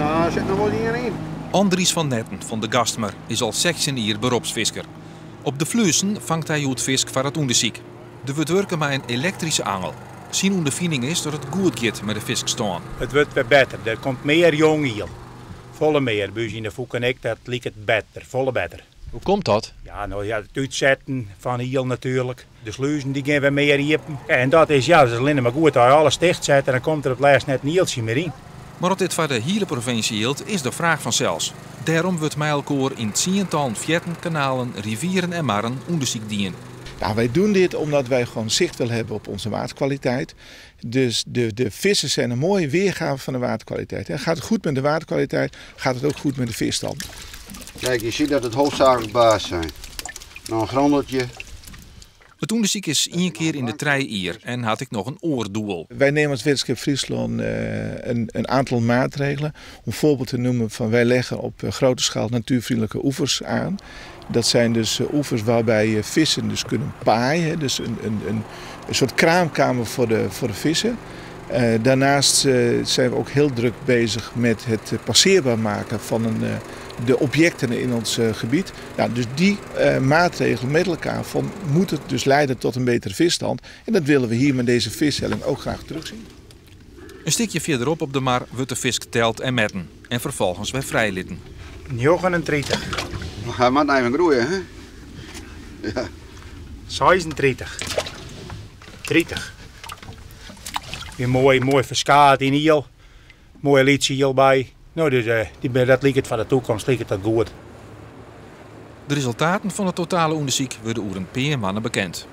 Nou, der sit noch wol ien yn. Andries van Netten fan De Gastmer is al 16 jier beropsfisker. Op de Fluessen fangt hy hjoed fisk foar it ûndersyk. Der wurdt wurke mei in elektryske angel. Syn ûnderfining is dat it goed giet mei de fiskstân. It wurdt wer better, der komt mear jong iel. Folle mear. By ús yn de Fûken ek, dat liket better, folle better. Hoe komt dat? Ja, no ja, it útsetten fan iel natuerlik. De sluzen dy gean wer mear iepen. En dat is, ja, dat is allinne mar goed. As je alles ticht sette, dan komt der op it lêst net in ieltsje mear yn. Mar oft dit foar de hiele provinsje jildt, is de fraach fansels. Dêrom wurdt mei elkoar yn tsientallen fearten, kanalen, rivieren en marren ûndersyk dien. Ja, wij doen dit omdat wij gewoon zicht willen hebben op onze waterkwaliteit. Dus de vissen zijn een mooie weergave van de waterkwaliteit. En gaat het goed met de waterkwaliteit, gaat het ook goed met de visstand. Kijk, je ziet dat het hoofdzakelijk baars zijn. Nou, een grandeltje. It ûndersyk is ien kear yn de 3 jier en hat ek noch in oar doel. Wij nemen als Wetterskip Fryslân een aantal maatregelen. Om voorbeeld te noemen van wij leggen op grote schaal natuurvriendelijke oevers aan. Dat zijn dus oevers waarbij vissen dus kunnen paaien. Dus een soort kraamkamer voor de vissen. Daarnaast zijn we ook heel druk bezig met het passeerbaar maken van de objecten in ons gebied. Dus die maatregelen met elkaar moeten dus leiden tot een betere visstand. En dat willen we hier met deze vishelling ook graag terugzien. In stikje fierderop op de mar wurdt de fisk teld en metten. En ferfolgens wer frijlitten. 39. Hy moat even groeie, hè? Ja. 36. 30. Weer moai, moai ferskaat yn iel. Moaie lytse iel by. No, dus die, dat liket foar de takomst liket dat goed. De resultaten fan it totale ûndersyk wurde oer in pear moanne bekend.